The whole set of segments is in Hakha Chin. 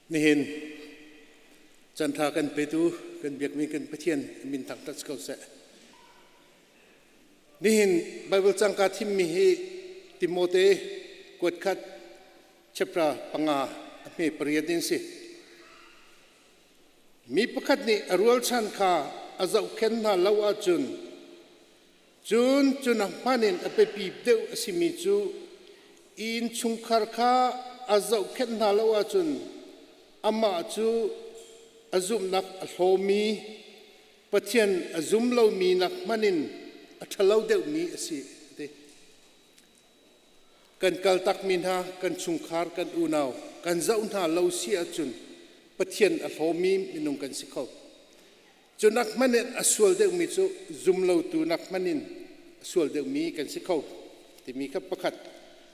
Nihin cantha kan petu kan biakmi kan Pathian min thangṭhat si ko seh. Nihin Bible cang ka thimmi hi Timote kuat khat chapter 5 a hme pariat in si. Mi pakhat nih a rualchan kha a zohkhenh hna lo ahcun cun cu nak hmanh in a biapi deuh a simi cu innchungkhar kha a zohkhenh hna lo ahcun amah cu a zumhnak a hlawmi Pathian a zum lomi nak hmanh in a ṭhalo deuhmi a si a ti. Kan kaltakmi hna, kan chungkhar, kan unau, kan zoh hna lo si ahcun Pathian a hlawmi minung kan si kho. Cu nak hmanh in a sual deuhmi cu zumlotu nak hmanh in a sual deuhmi kan si kho timi kha pakhat.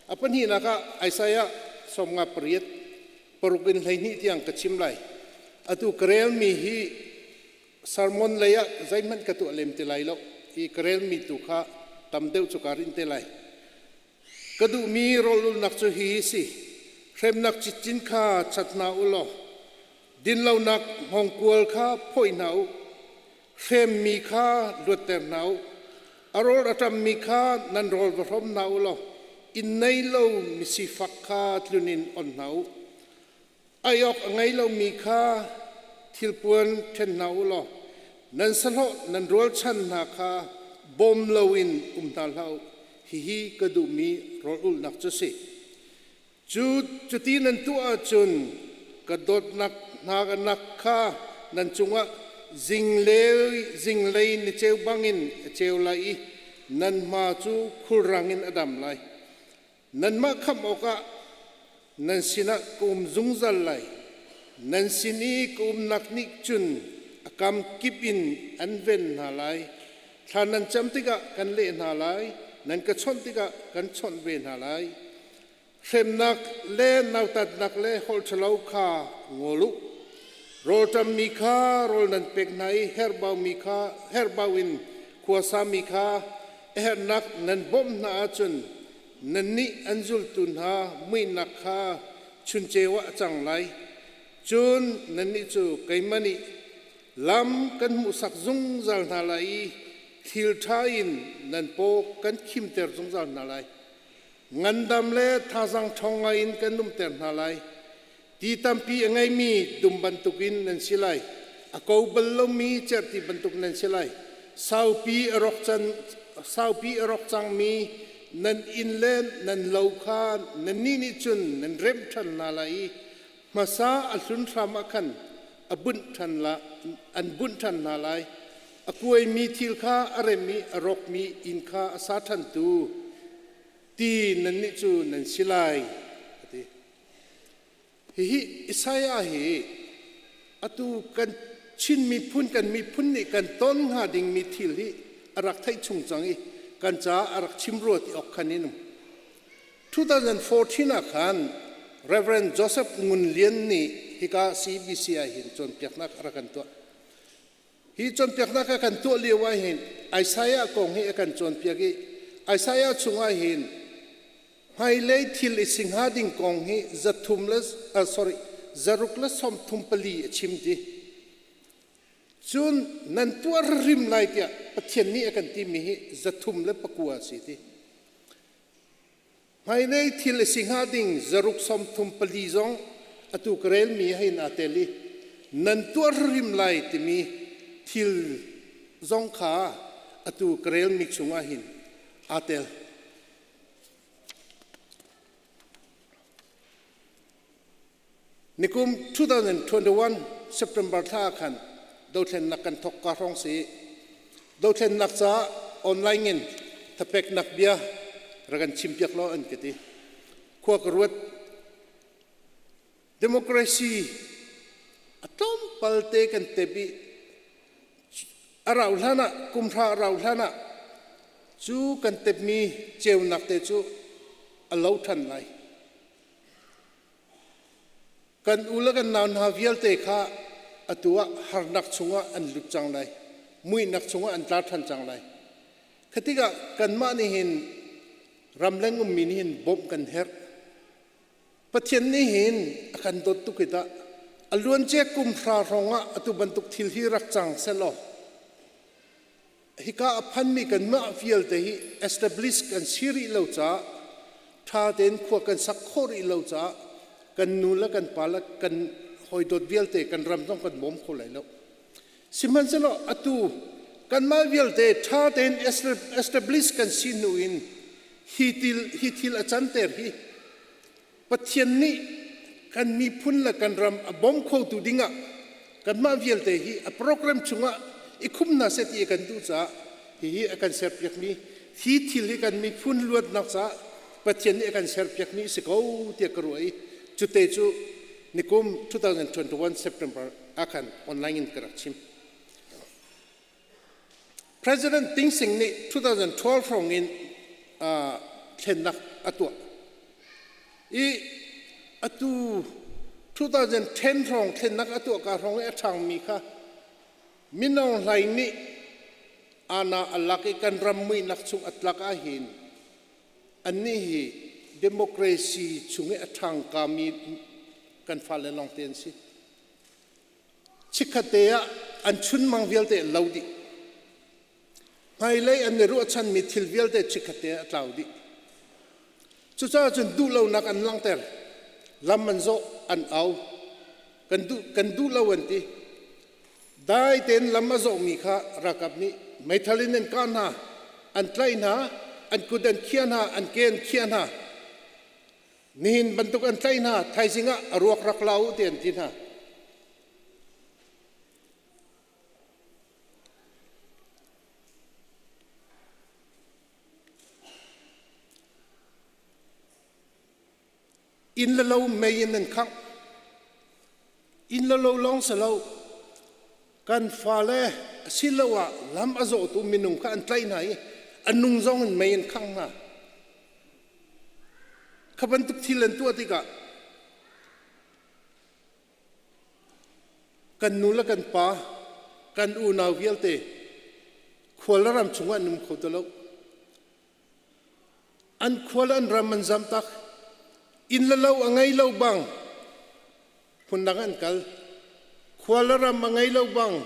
A pahnihnak ah Isaiah 58 paruk in 12 tiang ka chim lai. Atu ka relmi hi sermon lei ah zeihmanh ka tuah lem ti lai lo i ka relmi tu kha tam deuh cu kaa rinh te lai. Ka duhmi rawlulnak cu hihi si: hremnak citcin kha chat hna u law dinlonak hngawngkual kha phoih hna u. Hremmi kha luatter hna u. A rawl a ṭammi kha nan rawl va hrawm hna u law inn nei lo misifak kha tlun in on hna u. Ai awk a ngei lomi kha thilpuan ṭhen hna u law nan sahlawh nan rualchan hna kha bawm loin um hna hlah u. Hihi ka duhmi rawlulhnak cu a si. Cu cuti nan tuah ahcun ka dawtnak hna nak kha nan cungah zinglei ni ceu bangin a ceu lai i nan hma cu khulrang in a dam lai. Nanmah khamh awkah nan sinah ka um zungzal lai. Nan sin i ka umnak nih cun a kam kip in an ven hna lai. Thla nan cam tikah kan leh hna lai, nan ka chawnh tikah kan chawnh ve hna lai. Hremnak le nautatnak le holh ṭhalo kha ngol u. Rawlṭammi kha rawl nan pek hna i herhbaumi kha herhbau in khuasami kha a herhnak nan bawmh hna ahcun nannih an zultu hna muihnak kha chunceu ah a cang lai. Cun nannih cu keimah nih lam kan hmuhsak zungzal hna lai i thil ṭha in nan paw kan khimter zungzal hna lai. Ngandam le thazang ṭhawng ngai in kan umter hna lai. Ti tampi a ngeimi dum bantukin nan si lai. A ko bal lomi cerhti bantuk nan si lai. Saupi a rawk can, saupi a rawk cangmi nan inn le nan lo kha nannih nih cun nan remh ṭhan hna lai i hmasa a hlun hram ah khan a bunh ṭhan la, an bunh ṭhan hna lai. A kuaimi thil kha a rem i a rawkmi inn kha a sa ṭhantu ti nannih cu nan si lai, a ti. Hihi Isaiah hi atu kan Chin miphun kan miphun nih kan ton hnga dingmi thil hi a rak theih chung cang i kan caah a rak chim rua ti awk khan in um. 2014 ah khan Reverend Joseph Ngun Lian nih hika CBC ah hin cawnpiaknak a rak kan tuah. Hi cawnpiaknak a kan tuah lio ah hin Isaiah kong hi a kan cawnpiak i Isaiah chungah hin hmailei thil i si hnga ding kong hi zathum le sorry zaruk le 34 a chim ti. Cun nan tuar rim lai tiah Pathian nih a kan timi hi 309 a si ti. Hmailei thil a si hnga ding zaruk 34 zong atu ka relmi hein aa tel i nan tuar rim lai timi thil zong kha atu ka relmi chungah hin aa tel. Nikum 2021 September thla khan dothlennak kan thok ka hrawng si. Dothlennak caah online in thapeknak bia rak kan chimpiak law an ka ti. Khua ka ruat. Democracy a tlawmpal te kan tep i a rau hlan ah kum hra a rau hlan ah cu kan tepmi ceunak te cu a lo ṭhan lai. Kan u le kan nau hna vialte kha atu ah harnak chungah an lut cang lai. Muihnak chungah an tla ṭhan cang lai. Kha tikah kanmah nih hin ramleng ummi nih hin bawmh kan herh. Pathian nih hin a kan dawt tuk hi tah. A luancia kum hra hrawngah atu bantuk thil hi rak cang sehlaw hika a phanmi kanmah vialte hi establish kan si rih lo caah ṭha tein khua kan sak khawh rih lo caah kan nu le kan pa le kan hawidawt vialte kan ram zong kan bawm kho lai lo. Sihmanhsehlaw atu kanmah vialte ṭha tein establish kan si hnu in hi thil, hi thil a canter hi Pathian nih kan miphun le kan ram a bawm khotu dingah kanmah vialte hi a program chungah i khum hna seh ti a kan duh caah hihi a kan serpiakmi hi thil hi kan miphun luatnak caah Pathian nih a kan serpiakmi a si ko tiah ka ruah i cute cu nikum 2021 September ah khan online in ka rak chim. President Ting Sing nih 2012 hrawng in thlennak a tuah i atu 2010 hrawng thlennak a tuah ka hrawng i a ṭhangmi kha Mino Hlaing nih ana a lak i kan ram muihnak chung a tlak ahhin annih hi democracy chung i a ṭhangkami kan fale lawngte an si. Chikkhatte ah an chunmang vialte an lo dih. Hmailei an i ruahchanmi thil vialte chikkhatte ah a tlau dih. Cucaah cun duhlonak an langhter. Lam an zawh, an au. Kan duh, kan duh lo an ti. Dai tein lam a zawhmi kha ralkap nih meithal in an kah hna, an tlaih hna, an kut an khiah hna, an ke an khiah hna. Nihin bantuk an tlaih hna, thaizing ah a ruak rak la u ti an ti hna. Inn le lo mei in an khangh. Inn le lo lawng si lo. Kan fale asiloah lam a zawhtu minung kha an tlaih hna i a nung zong in mei an khangh hna. Kha bantuk thil an tuah tikah kan nu le kan pa, kan unau vialte khual le ram chungah an um kho ti lo. An khua le an ram an zamtak. Inn le lo a ngei lo bang hmun dang an kal. Khua le ram a ngei lo bang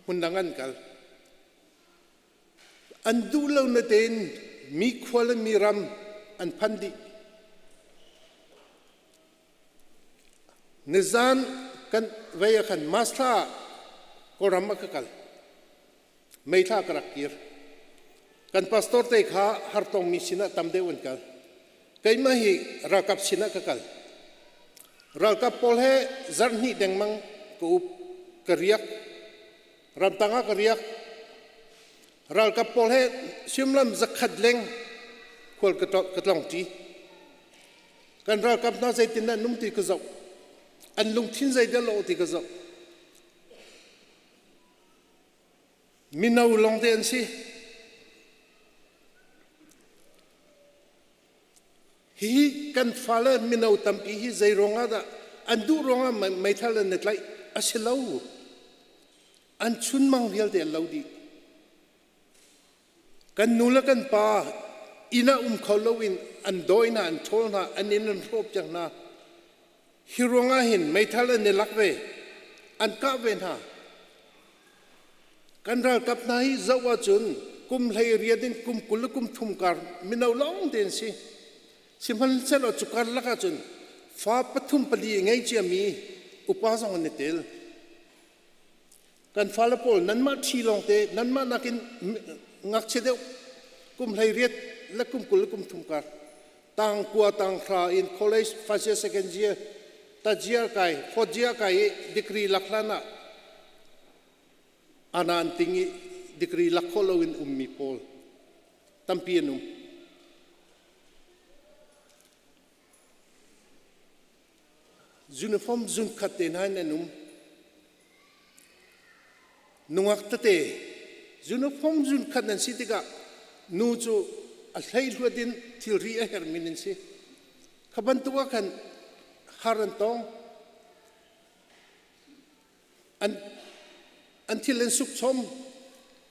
hmun dang an kal. An duh lo na tein mi khua le mi ram an phan dih. Nizan kan vei ah khan Masla ah Kawlram ah ka kal. Meithla ka rak kir. Kan pastor te kha hartongmi sinah tam deuh an kal. Keimah hi ralkap sinah ka kal. Ralkap pawl he zarh hnih dengmang ka up, ka riak. Ramtang ah ka riak. Ralkap pawl he suimilam zakhat leng khual ka tlong ṭi. Kan ralkap hna zeitin an um ti ka zoh. An lungthin zeidah lawh ti ka zoh. Mino lawngte an si. Hihi kan fale mino tampi hi zei ruangah dah an duh ruangah meithal an i tlaih a si lo. An chunmang vialte an lo dih. Kan nu le kan pa inn ah um kho loin an dawi hna, an ṭhawl hna, an inn an hrawh piak hna. Hi ruangah hin meithal an i lak ve, an kah ve hna. Kan ralkap hna hi zoh ahcun kum 18 in kum 20 le kum 30 kar mino lawng te an si. Sihmanhsehlaw cu karlak ahcun fa pathum pali a ngei ciami upa zong an i tel. Kan fale pawl nanmah ṭhi lawngte nanmah nakin ngakchia deuh kum 18 le kum 20 le kum 30 kar tang kua tang hra in college first year second year tajia kai fourth year kai i degree lak hlan ah ana an ting i degree lak khawh loin ummi pawl tampi an um. Uniform zun khat te hna in an um. Nungak tete uniform zun khat nan si tikah nu cu a hleihluat in thilri a hermi nan si. Kha bantuk ah khan har an tong. An, an thil an suk chom,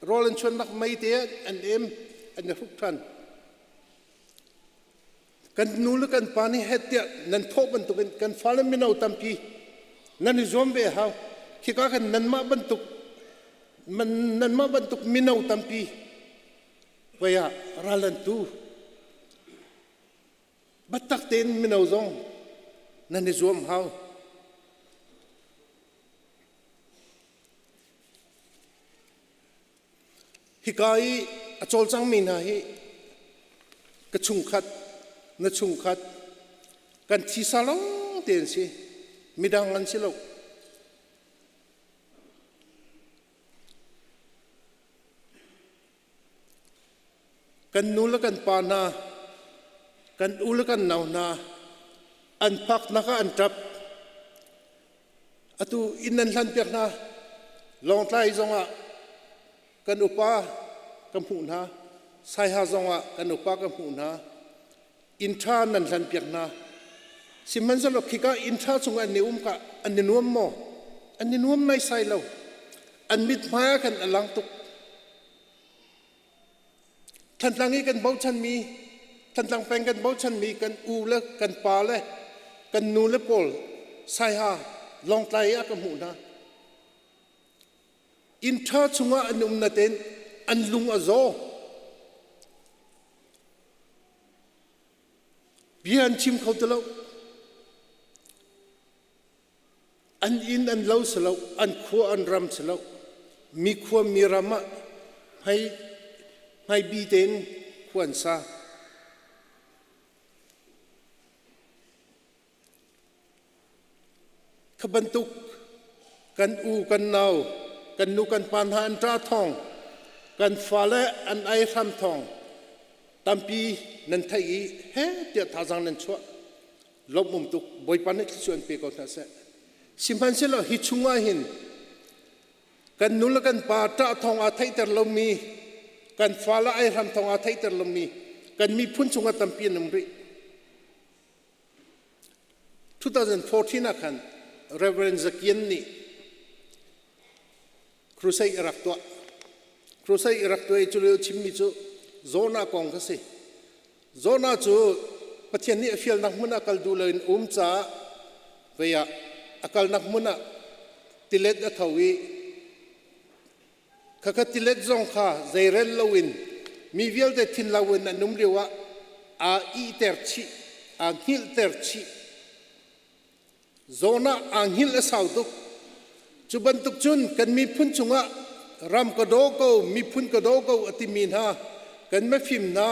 rawl an chuannak mei te an em, an i hruk ṭhan. Kan nu le kan pa nih het tiah nan thawh bantukin kan fale mino tampi Nan i zuam ve hau. Khika khan nanmah bantuk nanmah bantuk mino tampi voi ah ral an tu. Biatak tein mino zong nan i zuam hau. Hika i a cawlcangmi hna hi ka chungkhat, na chungkhat, kan thisa lawng te an si. Midang an si lo. Kan nu le kan pa hna, kan u le kan nau hna, an phaknak ah an ṭap. Atu inn nan hlanpiak hna. Lawngtlai zongah kan upa ka hmuh hna. Saiha zongah kan upa ka hmuh hna. Inn ṭha nan hlanpiak hna. Sihmanhsehlaw khika inn ṭha chungah an i um ka an i nuam maw? An i nuam naisai lo. An mithmai ah khan a lang tuk. Thantlang i kan bochanmi, Thantlang peng kan bochanmi kan u le kan pa le kan nu le pawl Saiha Lawngtlai ah ka hmuh hna. Inn ṭha chungah an um natein an lung a zaw. Bia an chim kho ti lo. An inn an lo si lo, an khua an ram si lo. Mi khua mi ram ah hmai hmaibi tein khua an sa. Kha bantuk kan u kan nau kan nu kan pa hna an ṭa thawng kan fale an ai hram thawng tampi nan theih i he tiah thazaang nan chuah lawmh um tuk Bawipa nih thluachuah an pe ko hna seh. Sihmanhsehlaw hi chungah hin kan nu le kan pa ṭah thawng aa theihter lomi kan fale ai hram thawng aa theihter lomi kan miphun chungah tampi an um rih. 2014 ah khan Reverend Zakian nih crusade a rak tuah. Crusade a rak tuah i cu lio chimmi cu Jonah kong kha si. Jonah cu Pathian nih a fialnak hmun ah kal duh loin um caah vei ah a kalnak hmun ah tilet a tho i khakha tilet zong kha zeirel loin mi vialte thin loin an um lio ah aa ihter chih, aa hngilhter chih. Jonah aa hngilh a sau tuk. Cu bantuk cun kan miphun chungah ram ka daw ko, miphun ka daw ko a timi hna, kan mafim hna,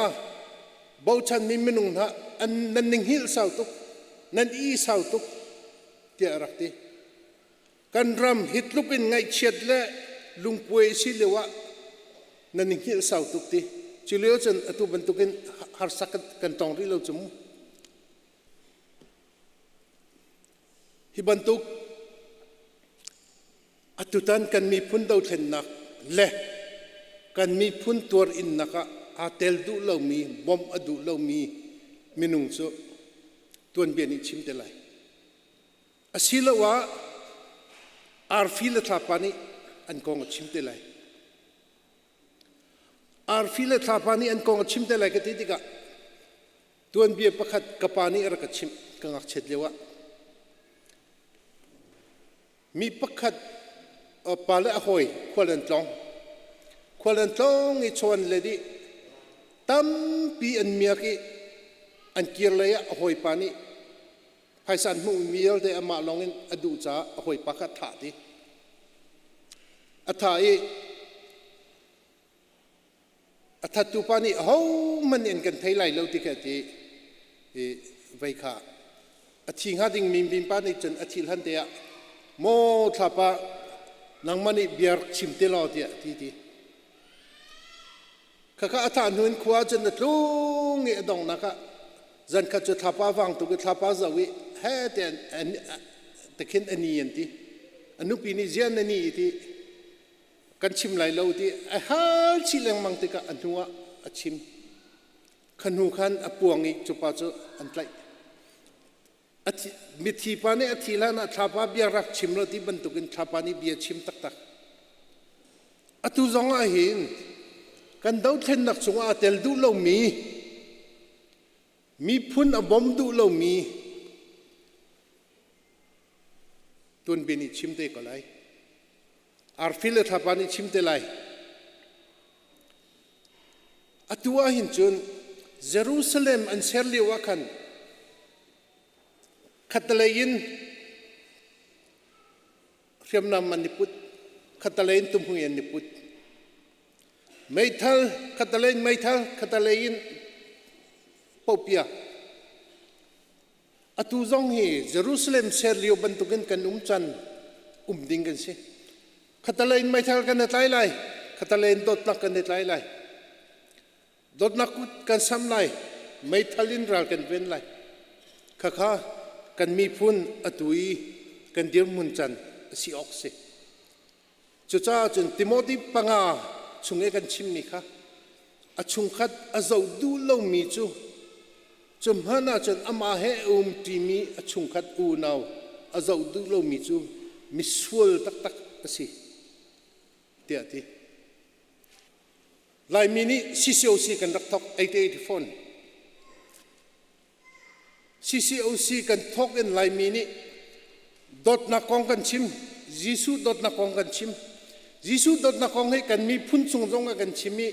bochanmi minung hna an nan ning hngilh sau tuk, nan i sau tuk tiah a rak ti. Kan ram hi tluk in ngaihchiat le lungpuai si lio ah nan i hngilh sau tuk ti. Cu lio cun atu bantukin harsa kan tong rih lo cu mu. Hi bantuk atutan kan miphun dothlennak le kan miphun tuar-innak ah aa tel duh lomi, bawmh a duh lomi minung cu tuanbia nih chim te lai. Asiloah arfi le thlapa nih an kong a chim te lai. Arfi le thlapa nih an kong a chim te lai ka ti tikah Tuanbia pakhat ka pa nih a rak ka chimh ka ngakchiat lio ah. Mi pakhat pa le a hawi khual an tlawng. Khual an tlawng i chawn le dih tampi an miak i an kir lei ah a hawipa nih phaisa an hmuhmi vialte amah lawng in a duh caah a hawipa kha a thah ti. A thah i A thattu pa nih ahohmanh nih an kan thei lai lo ti khi a ti i vei kha a thi hnga ding mi pa nih cun a thil han te ah maw thlapa nangmah nih bia rak chim te law tiah ti ti khakha a thah hnu in khua cun a tlung i a donghnak ah zankhat cu thlapa vang tuk i thlapa zoh i he te takhin a ni an ti a nupi nih zian a ni ti Kan chim lai lo ti a hal chih lengmang tikah a hnu ah a chim. Kha hnu khan a puang i cu pa cu an tlaih. Mithi pa nih a thi hlan ah thlapa bia rak chim lo ti bantukin thlapa nih bia chim taktak. Atu zong ah hin kan dothlennak chungah a tel duh lomi miphun a bawm duh lomi. Tuanbia nih chim te ko lai. Arfi le thlapa nih chim te lai. Atu ah hin cun Jerusalem an ser lio ah khan khattelei in hriamnam an i put, khattelei in tuhmui an i put. Meithal, khattelei in meithal, khattelei in popia. Atu zong hi Jerusalem ser lio bantukin kan um can um ding kan si. Khattelei in meithal kan i tlai lai, khattelei in dawtnak kan i tlai lai. Dawtnak kut kan sam lai, meithal in ral kan ven lai. Khakha kan miphun atu i kan dirhmun can a si awk si. Cucaah cun Timothy panga chung i kan chimmi kha a chungkhat a zoh duh lomi cu cu hmanh ahcun amah he a um ṭimi a chungkhat unau a zoh duh lomi cu misual taktak a si tiah a ti. Laimi nih CCOC kan rak thawk 884 CCOC kan thawk in Laimi nih dawtnak kong kan chim, Jesuh dawtnak kong kan chim. Jesuh dawtnak kong hi kan miphun chung zong ah kan chim i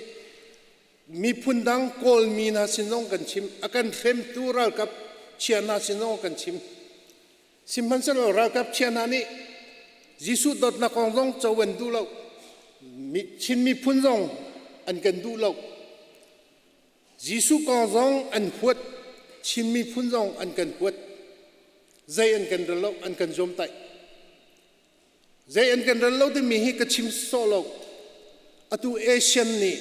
miphun dang Kawlmi hna sin zong kan chim. A kan hremtu ralkap chia hna sin zong kan chim. Sihmanhsehlaw ralkap chia hna nih Jesuh dawtnak kong zong co an duh lo. Chin miphun zong an kan duh lo. Jesuh kong zong an huat, Chin miphun zong an kan huat. Zei an kan rel lo, an kan zuamtaih. Zei an kan rel lo timi hi ka chim sawh lo. Atu Asian nih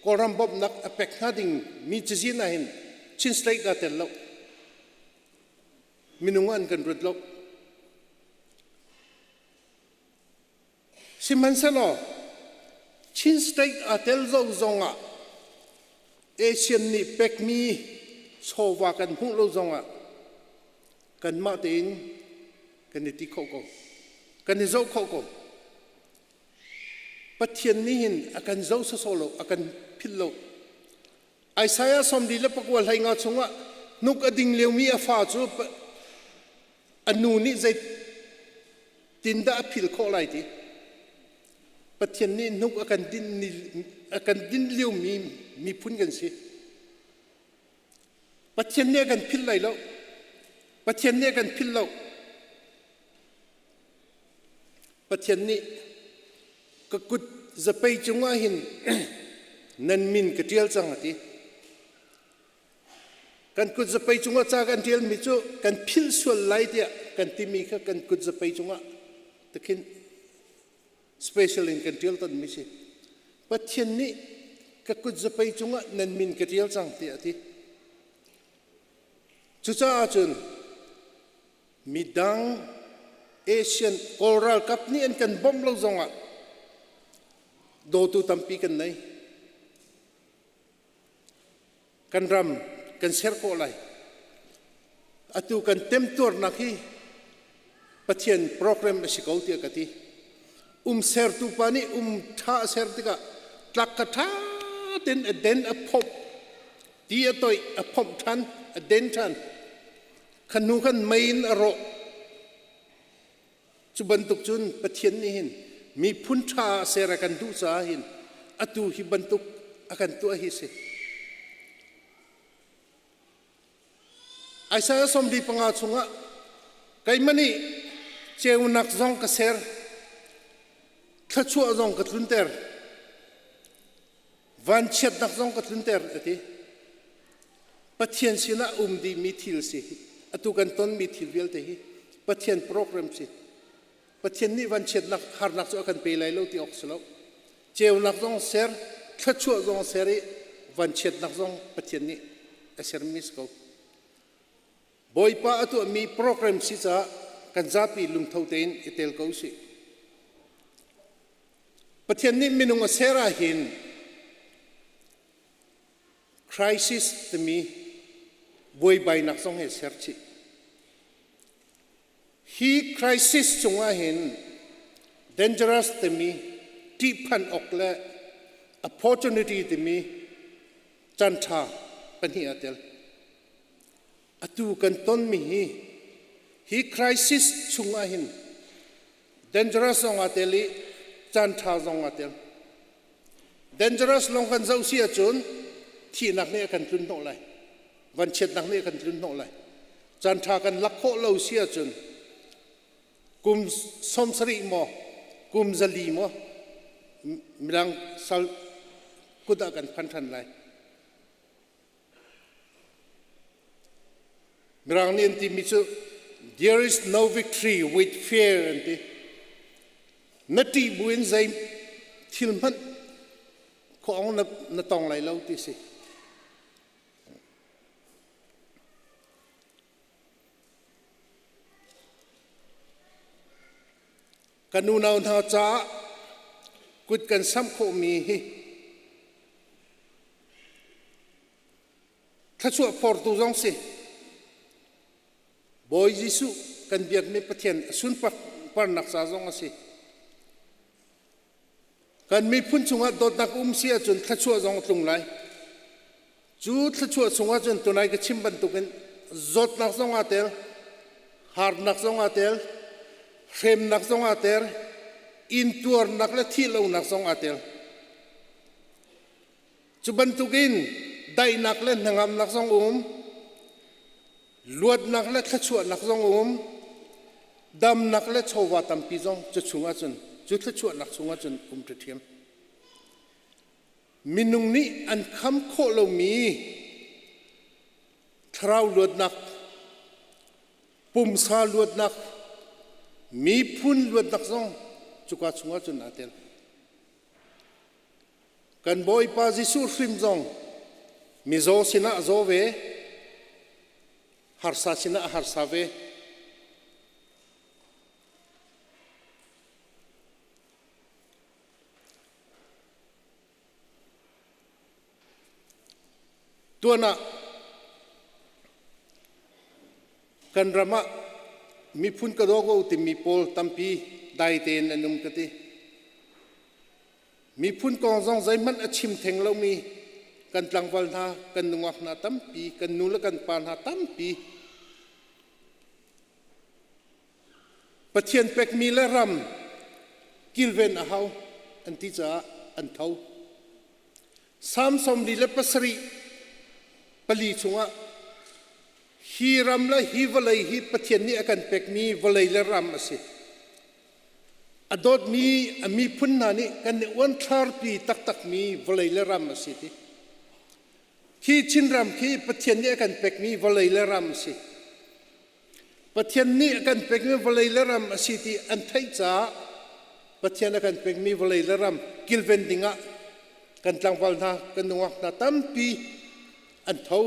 Kawlram bawmhnak a pek hnga ding mi cazin ah hin Chin State aa tel lo. Minung an kan ruat lo. Sihmanhsehlaw Chin State aa tel zo zongah Asian nih pekmi chawva kan hmuh lo zongah kanmah tein kan i ti khawh ko. Kan i zoh khawh ko. Pathian nih hin a kan zoh sawsawh lo, a kan philh lo. Isaiah 49 hleinga chungah hnuk a ding liomi a fa cu a nu nih zei tindah a phil khawh lai ti Pathian nih hnuk a kan din a kan din liomi miphun kan si. Pathian nih a kan philh lai lo. Pathian nih a kan philh lo. Pathian nih ka kut zapei cungah hin nan min ka ṭial cang a ti. Kan kut zapei cungah ca kan ṭialmi cu kan philh sual lai tiah kan timi kha kan kut zapei cungah takhin special in kan ṭial tonmi si. Pathian nih ka kut zapei cungah nan min ka ṭial cang tiah a ti. Cucaah cun midang Asian Kawl ralkap nih an kan bawmh lo zongah dawtu tampi kan nei. Kan ram kan ser khawh lai. Atu kan temtuarnak hi Pathian program a si ko tiah ka ti. Um sertu pa nih um ṭha a ser tikah tlak kha ṭha tein a den a phomh ti a toih a phomh ṭhan a den ṭhan kha hnu khan mei in a rawh Cu bantuk cun Pathian nih hin miphun ṭha ser a kan duh caah hin atu hi bantuk a kan tuah hi si. Isaiah 45 chungah keimah nih ceunak zong ka ser, thluachuah zong ka tlunter, vanchiatnak zong ka tlunter a ti. Pathian sinah um dihmi thil si. Atu kan tonmi thil vialte hi Pathian program si. Pathian nih vanchiatnak harnak cu a kan pe lai lo ti awk si lo. Ceunak zong ser, thluachuah zong ser i vanchiatnak zong Pathian nih a sermi si ko. Bawipa a tuahmi program si caah kan zapi lungtho tein i tel ko usih. Pathian nih minung a ser ah hin Crisis timi buaibainak zong he ser chih. Hi crisis cungah hin dangerous timi ṭihphan awk le opportunity timi caanṭha pahnih aa tel. Atu kan tonmi hi hi crisis chungah hin Dangerous zong aa tel i caan ṭha zong aa tel. Dangerous lawng kan zoh si ahcun thihnak nih a kan tlun hnawh lai. Vanchiatnak nih a kan tlun hnawh lai. Caan ṭha kan lak khawh lo si ahcun kum 70 maw kum 400 maw midang sal kut ah kan phan ṭhan lai. Mirang nih an timi cu there is no victory with fear an ti. Na ṭih buin zei thil hmanh khuaong na, na tong lai lo ti si. Kan unau hna caah kut kan samh khawhmi hi thluachuah phortu zong si. Bawi Jesuh kan biakmi Pathian a sunparnak ca zong a si. Kan miphun chungah dawtnak um si ahcun thluachuah zong a tlung lai. Cu thluachuah chungah cun tunai ka chim bantukin zawtnak zong aa tel, harnak zong aa tel, hremnak zong aa tel, intuarnak le thihlonak zong aa tel. Cu bantukin daihnak le hnangamnak zong um, luatnak le thluachuahnak zong um, damnak le chawva tampi zong cu chungah cun cu thluachuahnak chungah cun um ṭhiam. Minung nih an kham khawh lomi thlarau luatnak, pumsa luatnak, miphun luatnak zong cuka chungah cun aa tel. Kan Bawipa Jesuh hrim zong mizaw sinah a zaw ve, harsa sinah a harsa ve. Tuan ah kan ram ah miphun ka daw ko timi pawl tampi dai tein an um ka ti. Miphun kong zong zeihmanh a chim theng lomi kan tlangval hna, kan nungak hna tampi, kan nu le kan pa hna tampi Pathian pekmi le ram kilven a hau an ti caah an tho. Salm 47 pali chungah hi ram le hi vawlei hi Pathian nih a kan pekmi vawlei le ram a si. A dawtmi a miphun hna nih kan i uanthlarpi taktakmi vawlei le ram a si ti. Khi Chinram khi Pathian nih a kan pekmi vawlei le ram a si. Pathian nih a kan pekmi vawlei le ram a si ti an theih caah Pathian a kan pekmi vawlei le ram kilven dingah kan tlangval hna, kan nungak hna tampi an tho.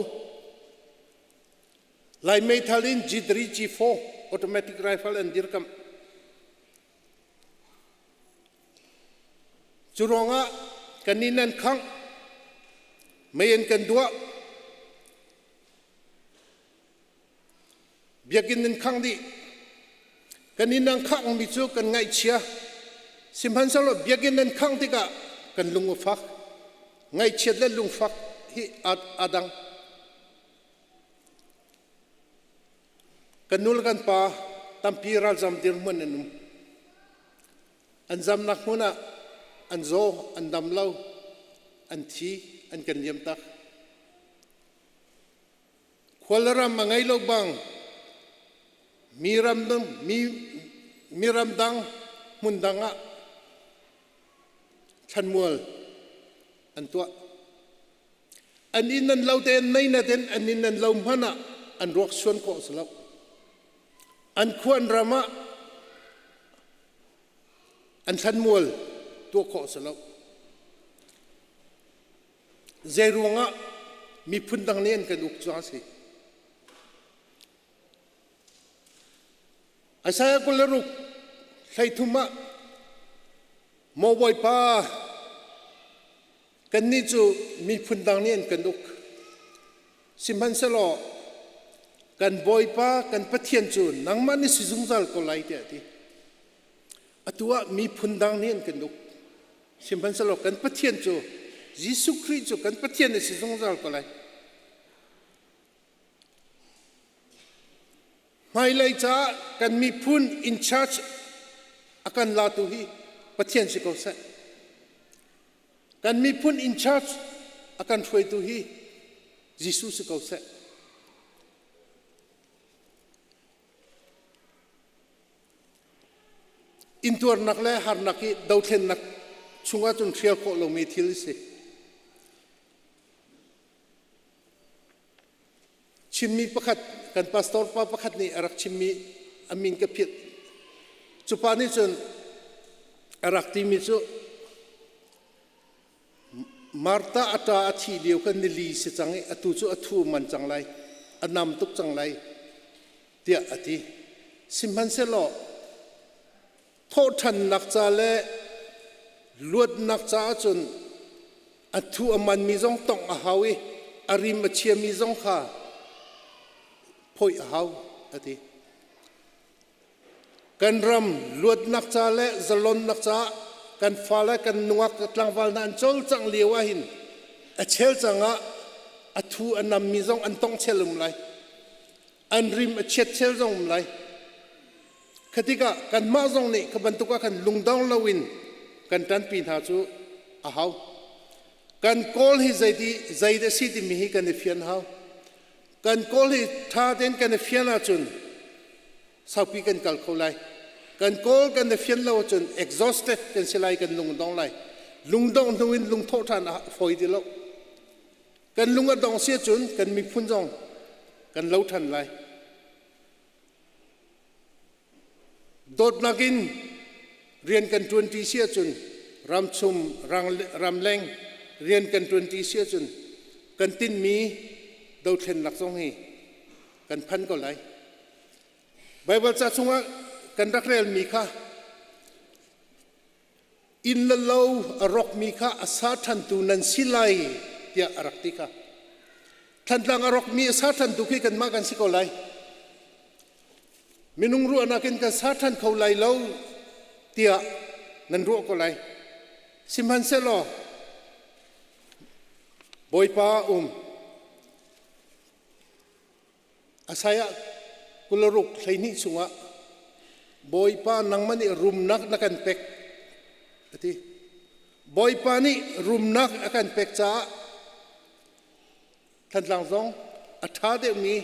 Lai meithal in G3, G4 automatic rifle an dirkamh. Cu ruangah kan inn an khangh, mei an kan duah, Biakinn in khangh dih. Kan inn an khangh mi cu kan ngaihchia. Sihmanhsehlaw biakinn an khangh tikah kan lung a fak. Ngaihchiat le lungfak hi aa dang. Kan nu le kan pa tampi ralzam dirhmun an um. An zamnak hmun ah an zaw, an dam lo, an thi, an kan liam tak. Khualram a ngei lo bang mi ramdang mi mi ramdang hmun dang ah thlanmual an tuah. An inn an lo te an nei na ten an inn an lo hmanh ah an ruak suan khawh si lo. An khua an ram ah an thlanmual tuah khawh si lo. Zeiruangah miphun dang nih an kan uk cu a si? Isaiah 26 hleithum ah Maw Bawipa kannih cu miphun dang nih an kan uk sihmanhsehlaw kan Bawipa kan Pathian cu nangmah nih si zungzal ko lai tiah a ti. Atu ah miphun dang nih an kan uk. Sihmanhsehlaw kan Pathian cu Jesuh Khrih cu kan Pathian a si zungzal ko lai. Hmailei caah kan miphun in charge A kan latu hi Pathian si ko seh. Kan miphun in charge a kan hruaitu hi Jesuh si ko seh. Intuarnak le harnak hi dothlennak chungah cun hrial khawh lomi thil a si. Chinmi pakhat kan pastor pa pakhat nih a rak chimmi a min ka philh. Cu pa nih cun a rak timi cu Martha a ṭa a thih lio khan nili si cang i atu cu a thu man cang lai, a nam tuk cang lai tiah a ti. Sihmanhsehlaw thawhṭhannak ca le luatnak caah cun a thu a manmi zong tongh a hau i a rim a chiami zong kha phawih a hau a ti. Kan ram luatnak ca le zalonnak caah kan fale kan nungak tlangval hna an cawlcangh lio ahhin a chel cangah a thu a nammi zong an tong chel um lai. An rim a chiat chel zong um lai. Khatikah kanmah zong nih kha bantuk ah khan lungdong loin kan ṭanpi hna cu a hau. Kan kawl hi zeiti zei dah si timi hi kan i fian hau. Kan kawl hi ṭha tein kan i fian ahcun saupi kan kal kho lai. Kan kawl kan i fian lo ahcun exhausted kan si lai, kan lung dong lai. Lungdongh hnu in lungthawh ṭhan a fawi ti lo. Kan lung a dong si ahcun kan miphun zong kan lo ṭhan lai. Dawtnak in rian kan ṭuanṭi si ahcun ramchum ramleng rian kan ṭuanṭi si ahcun kan tinhmi dothlennak zong hi kan phan ko lai. Baibal ca chungah kan rak relmi kha inn le lo a rawkmi kha a sa ṭhantu nan si lai tiah a rak ti kha. Thantlang a rawkmi a sa ṭhantu khi kanmah kan si ko lai. Minung ruahnak in kan sa ṭhan kho lai lo tiah nan ruah ko lai. Sihmanhsehlaw Bawipa um Isaiah 26 12 chungah Bawipa nangmah nih rumnak na kan pek a ti. Bawipa nih rumnak a kan pek caah Thantlang zong a ṭha deuhmi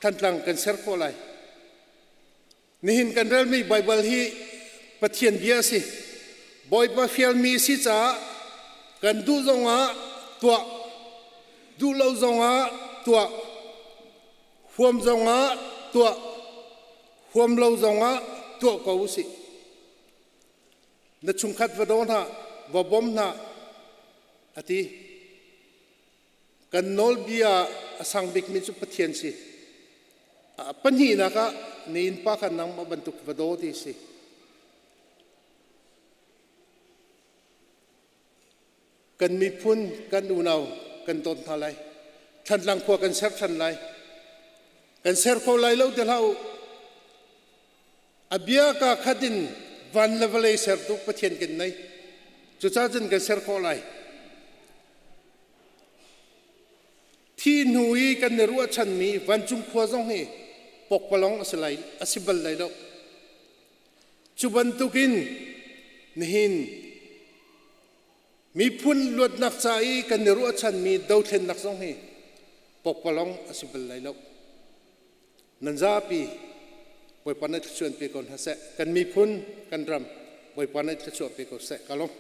Thantlang kan ser khawh lai. Nihin kan relmi Baibal hi Pathian bia a si. Bawipa fialmi a si caah kan duh zongah tuah, duh lo zongah tuah, huam zongah tuah, huam lo zongah tuah ko usih. Na chungkhat va daw hna, va bawm hna, a ti. Kan nawlbia a sang bikmi cu Pathian si. Pahnihnak ah na innpa kha nangmah bantuk va daw ti si. Kan miphun, kan unau kan dawt hna lai. Thantlang khua kan ser than lai. Kan ser kho lai lo ti hlah u. A bia ka khat in van le vawlei sertu Pathian kan nei. Cucaah cun kan ser khawh lai. Thi hnu i kan i ruahchanmi vancung khua zong hi pokpalong a si lai a si bal lai lo. Cu bantukin nihin miphun luatnak ca i kan i ruahchanmi dothlennak zong hi pokpalong a si bal lai lo. Nan zapi Bawipa nih thluachuah pe ko hna seh. Kan miphun, kan ram Bawipa nih thluachuah pe ko seh. Ka lawm.